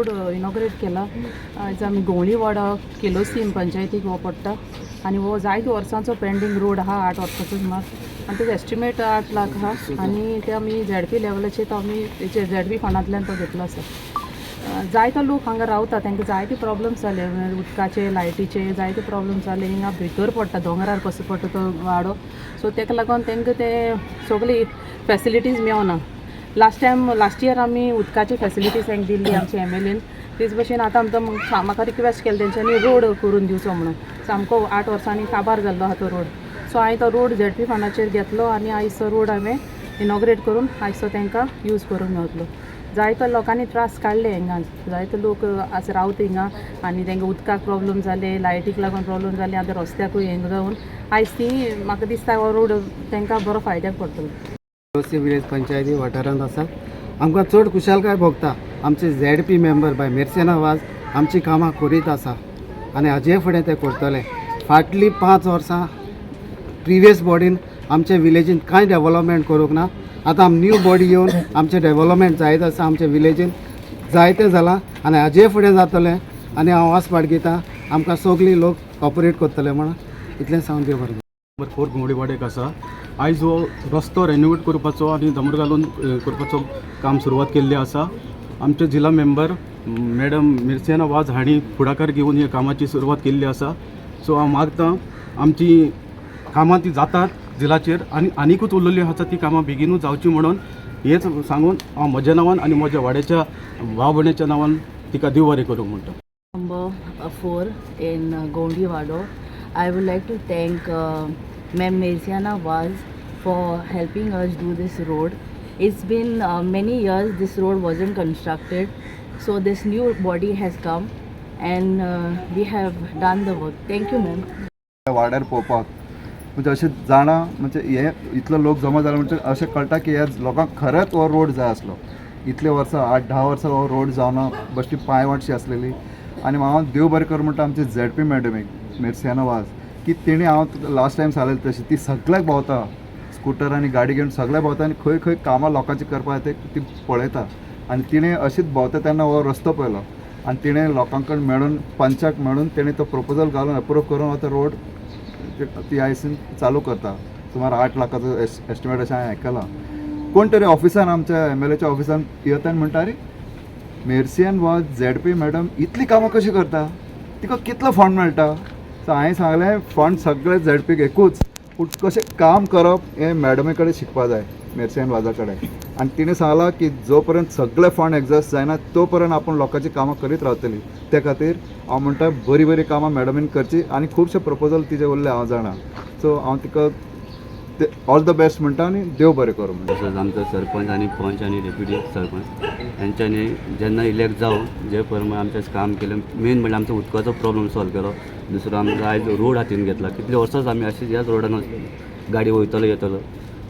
Road inaugurate केला. आयज आमी गोवळी वाडा केलोसीम पंचायतीक हो पडटा आनी हो जायते वर्सांचो पेंडींग रोड आहा, 8 वर्सांचो सुमार, आनी तेजो एस्टिमेट 8 लाख आहा आनी ते आमी झेडपी लेवलाचेर तो आमी तेचे झेडपी फंडांतल्यान तो घेतलो आसा. जायतो लोक हांगा रावता, तांकां जायते प्रॉब्लम्स जाले, म्हळ्यार उदकाचे, लायटीचे जायते प्रॉब्लम्स जाले. हिंगा भितर पडटा, दोंगरार कसो पडटा तो वाडो. सो ताका लागून तांकां ते सगळी फॅसिलिटीज मेवना. लास्ट टायम, लास्ट इयर आमी उदकाची फॅसिलिटीज तांकां दिल्ली आमच्या एमएलएन. तेच भशेन आतां आमकां म्हाका रिक्वेस्ट केलें तेंच्यांनी रोड करून दिवचो म्हणून. सामको 8 वर्सांनी काबार जाल्लो आहा तो रोड. सो हांवें तो रोड झेडपी फंडाचेर घेतलो आनी आयज तो रोड हांवें इनॉग्रेट करून आयज तो तांकां यूज करूंक मेवतलो. जायते लोकांनी त्रास काडले हिंगा, जायते लोक आसा रावता हिंगा आनी तांकां उदकाक प्रॉब्लम जाले, लायटीक लागून प्रॉब्लम जाले. आतां रस्त्याकूय हें जावन आयज ती म्हाका दिसता हो रोड तांकां बरो फायद्याक पडटलो. केलोसी विलेज पंचायती वाठारांत आसा. आमकां चड खुशालकाय भोगता, आमचे झेड पी मेंबर बाय मिर्सेना वाज आमची कामां करीत आसा आनी हाजे फुडें ते करतले. फाटलीं 5 वर्सां प्रिवियस बॉडीन आमच्या विलेजीन कांय डेवलपमेंट करूंक ना. आतां आम न्यू बॉडी येवन आमचें डेवलपमेंट जायत आसा. आमच्या विलेजीन जायतें जालां आनी हाजे फुडें जातलें आनी हांव आस बाळगितां आमकां सगळीं लोक कॉपरेट करतले म्हणून. इतलें सांगून देव बरें. नंबर 4 घुंवडीवाडेक आसा. आयज हो रस्तो रेनोवेट करपाचो आनी दमर घालून करपाचो काम सुरवात केल्ली आसा. आमचे जिल्हा मेंबर मॅडम मिर्सियाना वाज हांणी फुडाकार घेवन ह्या कामाची सुरवात केल्ली आसा. सो हांव मागता, आमची कामां ती जातात जिलाचेर आनी आनिकूच उरलेली आसा ती कामां बेगिनूच जावची म्हणून हेच सांगून हांव म्हज्या नांवान आनी म्हज्या वाड्याच्या भाव भयणीच्या नांवान तिका देव बरें करूंक म्हणटा. Number 4 in Gondi Wado. I would like to thank Ma'am Merciana Vaz for helping us do this road. It's been many years this road wasn't constructed, so this new body has come and we have done the work. Thank you, ma'am. वाड्यार पळोवपाक म्हणजे अशें जाणा, म्हणजे हे इतलो लोक जमा जाला म्हणजे अशें कळटा की ह्या लोकांक खरेंच हो रोड जाय आसलो. इतले वर्सां, 8-10 वर्सां हो रोड जावना, बश्टी पांयवाटशी आसलेली. आनी हांव देव बरें करूं म्हणटा आमचे झेड पी मॅडमीक, मिर्सियाना वाज, की तेणी, हांव लास्ट टायम सांगलें तशें, ती सगळ्याक भोंवता, स्कुटर आनी गाडी घेवन सगळ्याक भोंवता आनी खंय खंय कामां लोकांची करपाक ते ती पळयता. आनी तिणें अशीच भोंवता तेन्ना हो रस्तो पळयलो आनी तिणें लोकां कडेन मेळून, पंचाक मेळून तेणें तो प्रपोजल घालून अप्रूव करून हो तो रोड ती आयसीन चालू करता. सुमार 8 लाखाचो एस्टिमेट अशें हांवें आयकलां. कोण तरी ऑफिसान, आमच्या एमएलएच्या ऑफिसान येता आनी म्हणटा, "आरे, मेर्सियन वाज झेड पी मॅडम इतली कामां कशी करता? तिका कितलो फंड मेळटा?" सो हांवें सांगलें, फंड सगळे झेड पीक एकूच, पूण कशें काम करप हें मॅडमी कडेन शिकपा जाय, मेर्सियन वाजा कडेन. आनी तिणें सांगलां की जो पर्यंत सगळे फंड एग्जॉस्ट जायना तो पर्यंत आपूण लोकांची कामां करीत रावतली. ते खातीर हांव म्हणटा, बरीं बरीं कामां मॅडमीन करची आनी खुबशे प्रपोजल तिजे उरले हांव जाणा. सो हांव तिका ऑल the best म्हणटा आनी देव बरें करूं म्हणटा. तसोच आमचो सरपंच आनी पंच आनी डेप्युटी सरपंच यांच्यानी जेन्ना इलेक्ट जावन जे प्रमाणे आमचें काम केलें, मेन म्हणल्यार आमचो उदकाचो प्रॉब्लम सॉल्व केलो. दुसरो आमचो आयज रोड हातीन घेतला. कितले वर्सांच आमी अशें ह्याच रोडान गाडी वयतलो येतलो,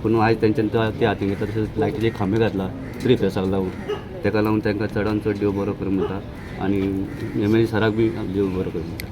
पूण आयज तेंच्यानी तो ते हातीन घेतला. तशेंच लायटीचे खांबे घातला थ्री फेसाक लागून. तेका लागून तांकां चडान चड देव बरो करूं म्हणटा आनी एमएलए सराक बी देव बरो करूं म्हणटा.